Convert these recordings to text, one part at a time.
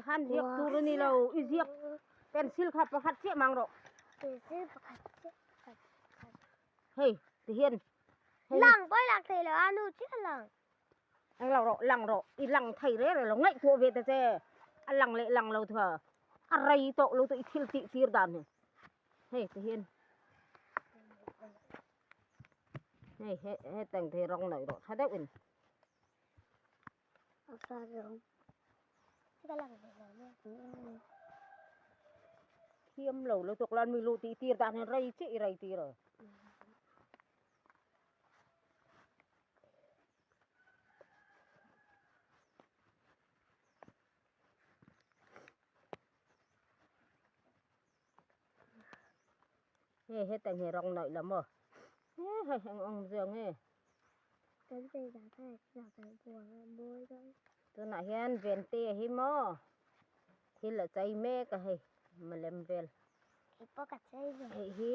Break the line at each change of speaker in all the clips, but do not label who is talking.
Han ziak tur a ni lo i ziak pencil kha pakhat chiah mang rawh hei ti hian
lang pawh i lang thei lo a nu chiah lang
eng lo rawh lang rawh i lang thei reng reng lo ngaihtuah ve ta che a lang leh lang lo thua a rei tawh lo tawh i thil tih tir dan hi hei ti hian hei he hetang te hi rawng nawih rawh tha deuh in. Thiam lo lutuk lan mi lu tih tir dan hian rei chiah i rei tir a. Hei hetang hi rawng nawih la maw he hei eng awm zia nge tunah hian vente hi maw thil a chei mek a hei malem vel hei hi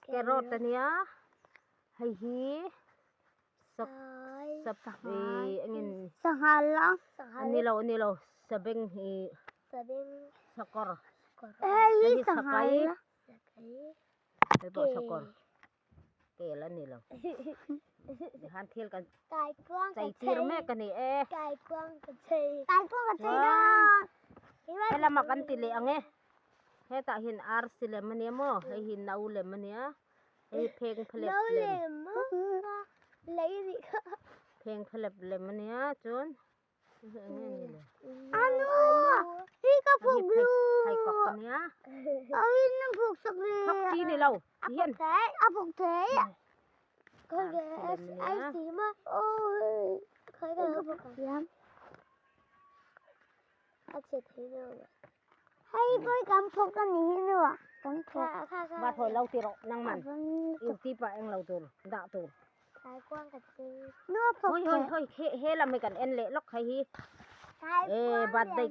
carrot ania hei hi sap engin ani lo ani lo sabeng hi sakawr hei hi sakai hei pawh sakawr kel ani lo tihian thil kan chei tir mek ani e helama kan ti leh ang e hetah hian arsi lem ania maw hei hi no lem ania hei pheng phalep lem pheng phalep lem ania chuan
Anu hi ka phuk lu
pheikhawk ania
awin na phuk sak le
phuk chi ni lo hian
a phuk thei ka ge ai si ma oi khai ka phuk thiam a che thei lo hei poi kan phuk ani hi nu kan phuk
va thôi lâu ti rawh nang man yêu ti pa eng lo tur dah tur Hoi hoi hoi he he lam hi kan en leh lawk hei hi e birthday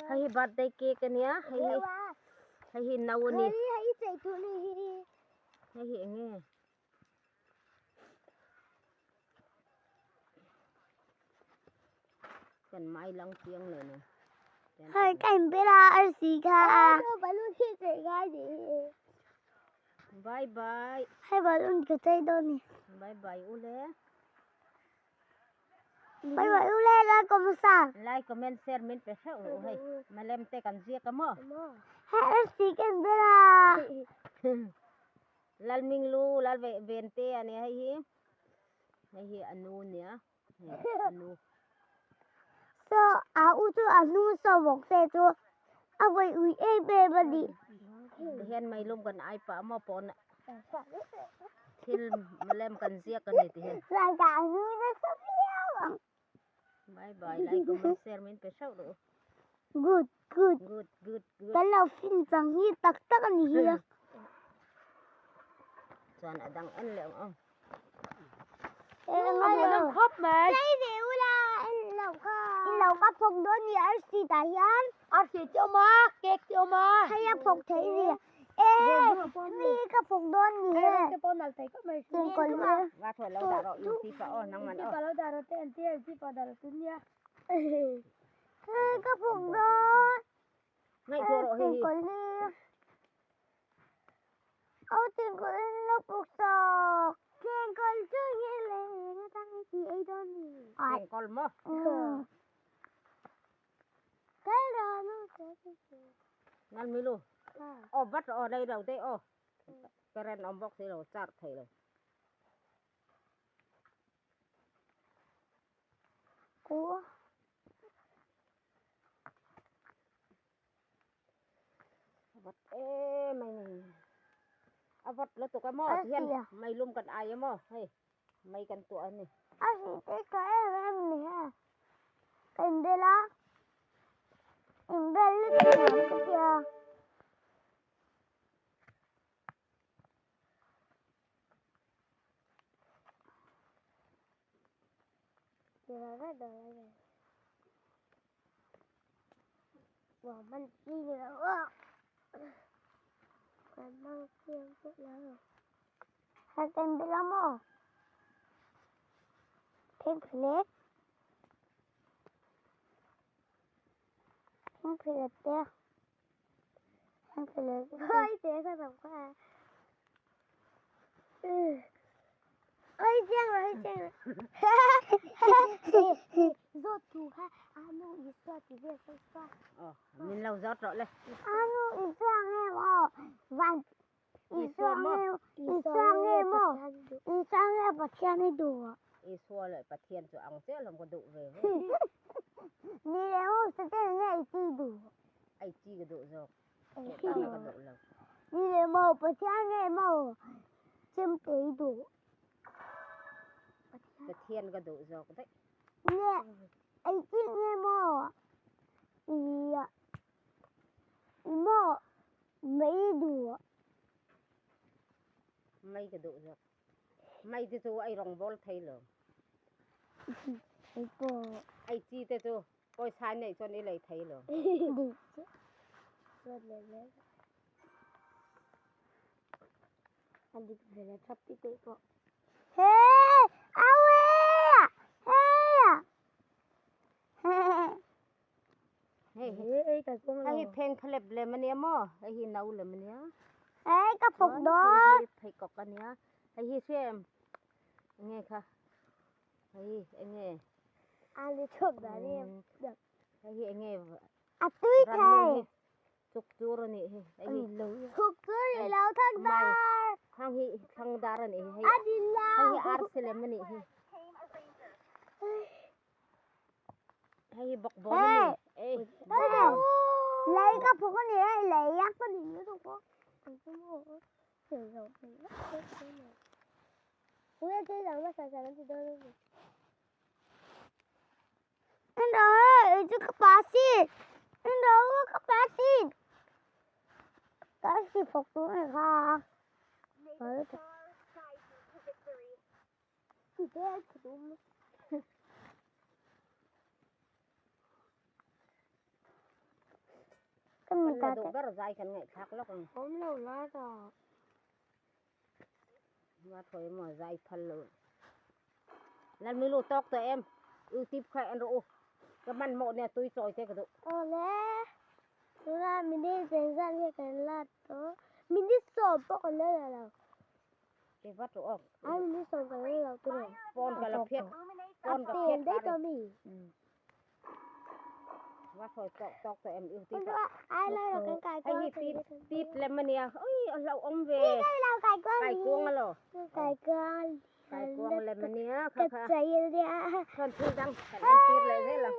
hei hi birthday cake ania hei hi hei hi no ani hei hi eng nge kan mai lang chiang leh ni
hei ka in bela arsi kha
Bye bye.
Hei balloon ka chei dawn ni.
Bye bye ule.
Bye bye ule like comment share.
Like comment share min pe hreuh ru hei. Malem te kan ziak a maw.
Hei arsi kan bela.
Lal ming lu lal ve ven te ani hei hi. Hei hi anu nia. Hei anu.
So a u chu a hnu so bawk se chu a vawi ui em em a ni.
Tihian meilum kan ai pah maw pawn thil malem kan ziak a ni tihian.
Zan ah a hnu nasa viau ang.
Bye bye like comment share min pe hreuh rawh u.
Good good.
Good good good.
Kan lo fin chang hi tak tak a ni hi a.
Chuan a dang en leh ang aw.
Chei ve ula en lo kha. In lo ka phawk dawn ni arsi tah hian.
Arsi te awm a, cake te awm a.
Hei a phawk thei ni. E mi ka phawk dawn ni he.
Te pawh nal thei khawp mai.
Tengkawl e.
Va thaw lo dah rawh in ti pah aw nangman aw.
Ti pah lo dah rawh te an ti an ti pah dah rawh tun nia.
Hei ka phawk dawn.
Ngaihtuah rawh hei hi.
Tengkawl hi. Aw tengkawl in lo puk sawk. Tengkawl chu hi le eng atang i ti ei dawn ni.
Tengkawl maw?
Tel rawh nu tel tel.
Ngal mi lu. Aw vat rawh aw rei lo te aw. Current awm bawk si lo charge thei lo.
Ku.
Avat em mai ni. Avat lutuk a maw tihian mei lum kan ai a maw hei mei kan tuah a ni.
A si te tha em em ni he. Ka inbel a. Inbel lutuk ang ka tia. 我们记得我，我们记得还跟不上么？听不嘞？听不嘞的？听不嘞？快点，快点，快！嗯，快点，快点！哈哈哈哈哈！rót chú ha, anu isua ti ve sa sa.
Ờ, mình lâu rót rõ lên.
Anu isua nghe mò, van isua nghe, isua nghe mò, isua nghe Pathian hi duh.
Isua leh Pathian chu ang chiah lawm ka duh ve ve.
Ni leh maw Satan nge ei chi duh.
Ei chi ka duh zawk. Setana ka duh lo.
Ni leh maw Pathian nge maw chemte i duh.
Pathian ka duh zawk daih.
Nge ei chi nge maw i i maw mei duh.
Mei ka duh zawk. Mei te chu ei rawng bawl thei lo.
Ei pawh.
Ei chi te chu pawisa neih chuan i lei thei lo.
Duh chiah. A dik ve la thap ti teh pawh. Hey! Awe! Hey!
Hei
Hei kai kuang
hei hi
lo.
pheng phalep lem ania maw hei hi no lem ania.
Hey ka phawk
Chuan
dawn.
hei hi pheikhawk ania hei hi hriam enge kha hei enge.
A ni chhuak dan em.
Hei hi enge
A tui
rannung
thei.
hi chuk chur anih hi hei hi.
Chuk chur ni lo thang
Mai
dar.
thang hi thlang dar anih hi hei
A ni lo.
hei hi arsi lem anih hi. Hei hi bawkbawn a ni ei bawkbawn.
Lei ka phawk a ni hei lei a. Anh rồi, chứ các bà xin. Anh rồi, các bà xin. Các xin phục tụi này kha. Kan mi
Kan la
ta
duh
te.
ber zai kan ngaihthlak lawk ang.
Awm lo la ta.
Nga thawi maw zai phal lo. Lan mi lu tawk tawh em. Youtube kha en rawh u. Ka hman mawh nia tui chawi te ka duh.
Awle. Tuna minute zan hi kan la tawh. Minute sawm pawh kan la la lo.
Ke vat rawh aw.
A minute sawm kan la lo tur ang.
Pawn ka la phiat.
A
Pawn ka
pen
phiat
daih
ta
tawh
ni.
mi.
Nga thawi tawk tawk tawh em youtube ah.
Ai lai lo kan kai
Hei
kuang
hi tip tip lem ania. Ui a hlauhawm ve.
Ai lo kai kuang
Kai kuang a lo.
Kai kuang.
Kai kuang lem ania kha
Ka
kha.
chei ania.
Chuan thil dang kan en tir leh zel a.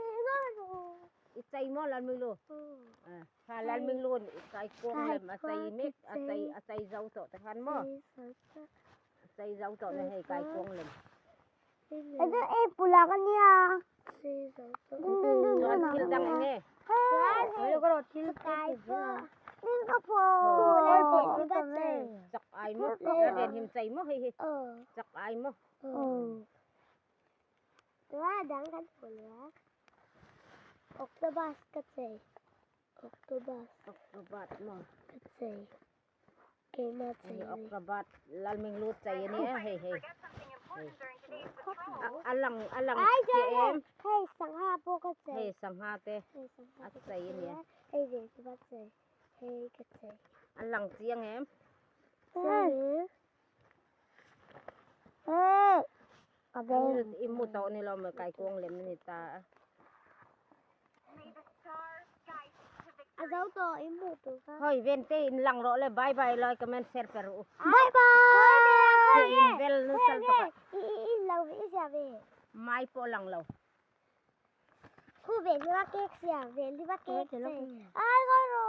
I chei maw Lalminglu? Kha Lalminglu kai kuang lem a chei mek a chei a chei zo tawh te khan maw. A chei zo tawh na hei kai kuang lem.
Ito e pula ka nia.
Chuan thil dang eng nge?
Kai kuang.
Chak ai maw? La ven him chei maw hei hi. Chak ai maw?
Octopus ka chei. Octopus.
Octopus maw?
Ka chei. Keimah chei.
Hei octopus Lalminglu chei ania hei hei. Hei. A lang a lang chiah em.
Hei sangha pawh ka chei.
Hei sangha te a chei ania.
Hei ve chu ka chei. Hei ka chei.
A lang chiang em.
Hei. Hei. Ka beng.
I mu tawh ni lo maw kai kuang lem ani ta a.
A zo tawh i mu tur kha.
Hoi ven te in lang rawh le bye bye like comment share pe rawh u.
Bye bye.
Hei in bel nu sal tawk a.
I i i lo ve i sia ve.
Mai pawh lang lo.
Khu ve li va cake sia ve li va cake che. Ai go ro.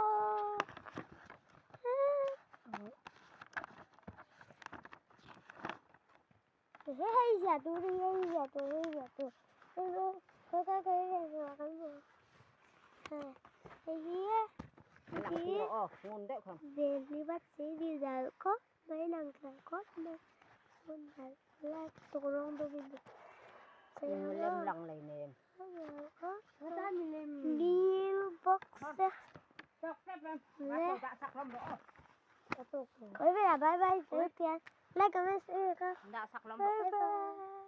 Hei sia tu ri hei sia tu hei sia tu. Hei hei cái cái cái cái cái hei hi
Lang
hi.
rawh aw ngun deuh kha.
Ve li va che di dal ko mai lang kha ko na sun dal la to rong do bi.
Lem lang lei.
Bye bye. Bye bye. Like, comment, share. Bye bye.